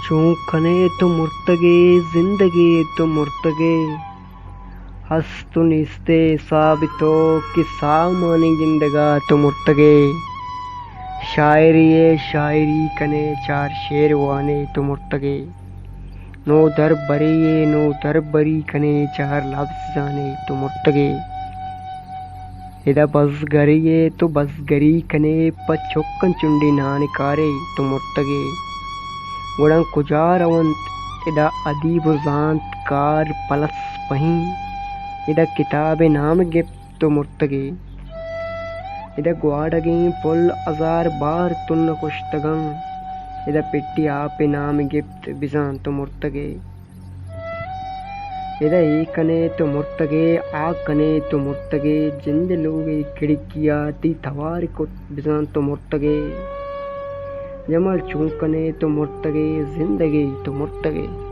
چون کنے تو مرتگے، زندگے تو مرتگے، ہست و نیستے حساب تو کہ سامانی گندگا تو مرتگے۔ شاعری ء شاعری کنے، چار شعر وانے تو مرتگے۔ نو در بری ء نو در بری کنے، چار لبز زانے تو مرتگے۔ ادا بزگری ء تو بزگری کنے، پہ چکن چنڈی نان کارے تو مرتگے۔ گڑا کجا رونت ادا ادیب و زانت کار پلس پہیں؟ ادا کتاب نام گپت تو مرتگے۔ ادا گواڈگیں پل ہزار بار تن کشتگاں، ادا پٹی آپ نام گپت بزاں تو مرتگے۔ ادا اے کنے تو مرتگے، آ کنے تو مرتگے، جند لوگے کھڑکیا تئی توار کت بزاں تو مرتگے۔ جمال چون کنے تو مرتگے، زندگے تو مرتگے۔